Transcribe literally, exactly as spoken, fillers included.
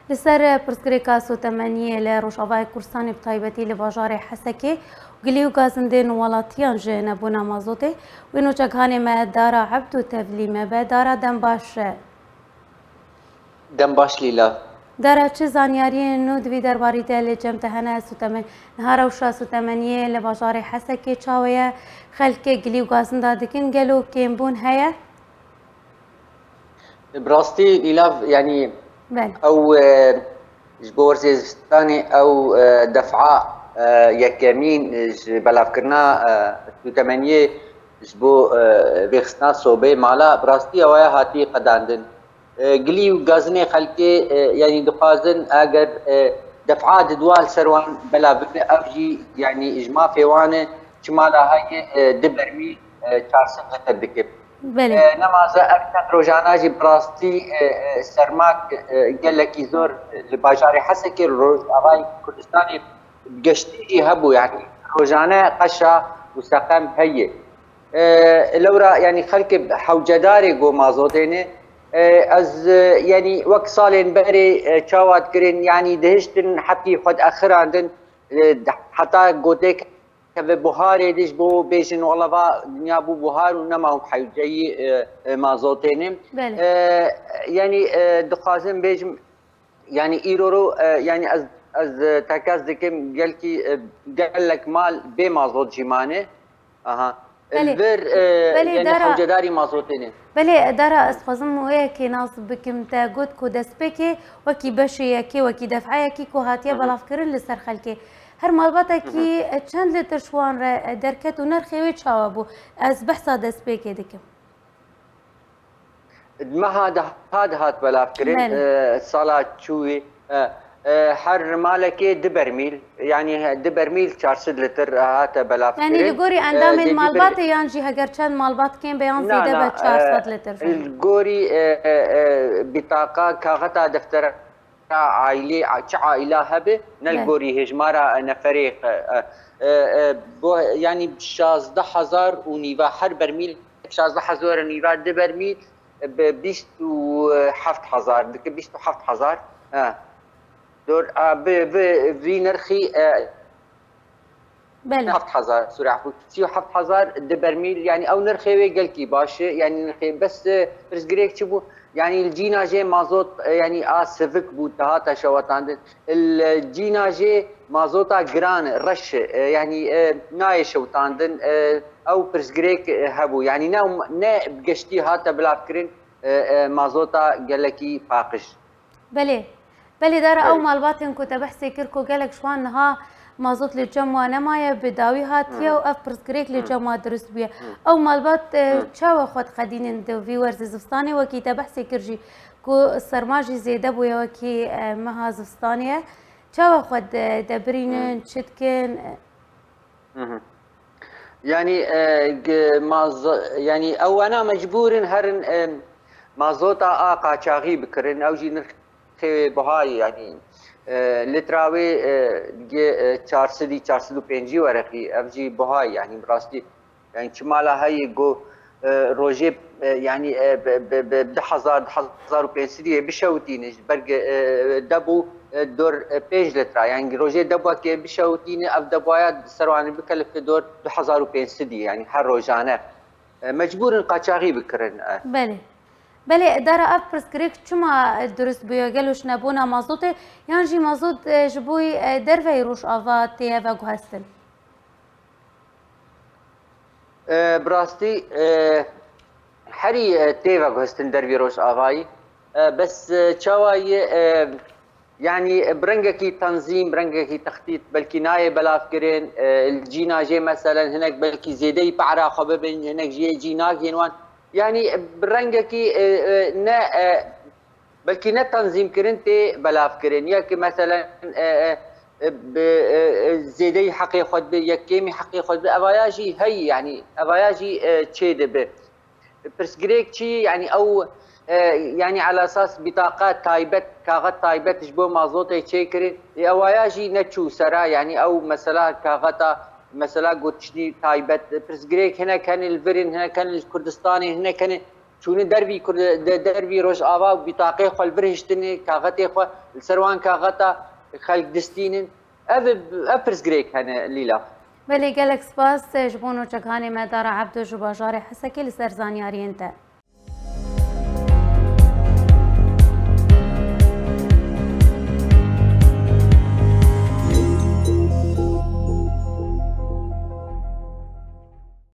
Li ser pirsgirêka sotemeniyê li Rojavayê Kurdistanê, bi taybetî li bajarê Hesekê, gilî û gazindên welatiyan ji nebûna mazotê, wê nûçe gihanê me Dara Ebdû tevlî me be. Dara, dem baş. Dem baş Lîla. Dara, çi zanyariyên nû di vî derbarî de li cem te hene? Sotemen-, niha rewşa sotemeniyê li bajarê Hesekê çawa ye? Xelkê gilî û gazinda dikin, gelo kêmbûn heye? Bi rastî Lîla, yanî Belê. ew, e, ji bo werzê zivistanê ew, e, defa, e, yekemîn, e, ji belavkirina, e, sotemeniyê ji bo, e, rêxistina sobê mala, bi rastî ew ya hatî qedandin. E, gilî û gazinê xelkê, e, yanî dixwazin eger, e, defa di dua li ser wan belav bibe, ev jî yanî ji mafê wan e, çi mala heye, e, di bermîl, e, çar sed lîtir dike. Belê. E, nemaze ev çend rojana jî bi rastî, e, e, sermak, e, gelekî zor, e, li bajarê Hesekê, li Rojavayê Kurdistanê bi geştî jî hebû, yanî rojane qeşa û seqem heye. E, lewra, yanî xelkê hewcedarê go mazotê ne. E, ez, e, yanî wek salên berê, e, çawa dikirin, yanî dihiştin heqî xwe diexirandin, e, heta gotê keve buharê de ji bo bêjin, wela va dinya bû buhar û nema hewceyî, e, e, mazotê ne. Belê. E, yanî, e, dixwazim bêjim, yanî îro ro, e, yanî ez, ez, e, tekez dikim, gelkî, e, gelek mal bê mazot jî mane. Aha. Belê. Li vir, e, Belê, yanî dara hewcedarî mazotê ne. Belê, dara, ez xwazim wê yekê nas bikim. Te got ku destpêkê wekî beşê yekê, wekî defeyekî ku hatiye Hı hı. belavkirin li ser xelkê. Her malbatekî, Hı hı. e, çend lîtir ji wan re, e, derket û nirxê wê çawa bû? Ez behsa destpêkê dikim. Meha deha dihat belavkirin, Belê. e, sala çûyî, e, e, her malekê di bermîl, yanî du bermîl çar sed lîtir hate belavkirin. Yanî li gorî E, endamên zêdî bir malbatê yan jî heger çend malbat kêm be yan Na, zêde na, be çar sed e, lîtir. Li gorî, e, e, e, bîtaqa, kaxeta deftera aîlê, a, çi aîla hebe, ne li Belê. gorî hêjmara neferê, e, e, e, bo, yanî şazdeh hezar û nîva her bermîl, şazdeh hezar û nîva di bermîl, e, bi bîst û heft hezar dike, bîst û heft hezar. E. Dor, a, bi, bi vî nirxî, e, Belê. heft hezar, sorry, efû, sî û heft hezar di bermîl, yanî ew nirxê wê gelkî baş e, yanî nirxê bes, e, pirsgirêk çi bû? Yanî li cîna jê mazot, e, yanî a sivik bû, dihate şewatandin. Li cîna jê mazota giran e, reş e, e, yanî, e, nayê şewtandin, e, ew pirsgirêk, e, hebû. Yanî ne, ne bi geştî hate bilavkirin, e, e, mazota gelekî paqij. Belê. Belê, dara ew Belê. malbatên ku te behsê kir ku gelek ji wan niha mazot li cem wan nemaye, bi dawî hatiye Hı. û ev pirsgirêk li Hı. cem wan dirust bûye. Hı. Ew malbat, e, Hı. çawa xwe diqedînin di vî werzê zivistanê, wekî te behsê kir jî ku serma jî zêde bûye wekî, e, meha zivistanê ye. Çawa xwe de-, debirînin, Hı. çi dikin? Mhm. Yanî, e, g-, maz-, yanî ew wana mecbûr in herin, e, mazota a qaçaxî bikirin. Ew jî nirxê wê buha ye, yanî, e, lîtra wê, e, gi, e, çar sedî, çar sed û pêncî werexî. Ev jî buha ye, yanî bi rastî. Yanî çi mala heye ku, e, rojê, e, yanî, e, bi, bi, bi du hezar, du hezar û pênc sedî wê bişewitîne, ji ber ku, e, deb û, e, dor, e, pênc lîtra. Yanî rojê debwekê bişewitîne, ev debwaya ser wanê bikelife dor du hezar û pênc sedî, yanî her rojane. E, mecbûr in qaçaxî bikirin, e. Belê. Belê, dara ev pirsgirêk çima dirust bûye? Gelo ji nebûna mazotê, yan jî mazot, e, ji bo, e, derveyî Rojava tê veguhestin? E, bi rastî, e, herî, e, tê veguhestin dervî Rojavayî. E, bes, e, çawa ye, e, yanî, e, bi rengekî tenzîm, bi rengekî textît belkî nayê belavkirin, e, li cîna jê meselen hinek belkî zêdeyî para xwe bibin, hinek jê cî nagihên wan. Yanî, e, bi rengekî, e, e, ne, e, Belkî ne tenzîmkirin tê belavkirin. Yek meselen, e, e, e, bi, e, e, zêdeyî heqê xwe dibe, yek kêmî heqê xwe dibe. Evaya jî heyî, yanî evaya jî, e, çê dibe. Pirsgirêk çi? Yanî ew, e, yanî ala esas bîtaqa taybet, kaxet taybet ji bo mazotê çêkirin. Ê, evaya jî neçû sera, yanî ew mesela kaxeta, mesela gotiştî taybet. Pirsgirêk hinek hene li vir in, hinek hene li Kurdistanê, hinek hene çûne dervî Kurd-, de-, dervî Rojava û bîtaqê xwe li vir hiştine, kaxetê xwe li ser wan kaxeta xelk distînin. Ev, ev pirsgirêk hene, Lîla. Belê, gelek spas ji bo nûçekanê me Dara Ebdo ji bajarê Hesekê li ser zanyariyên te.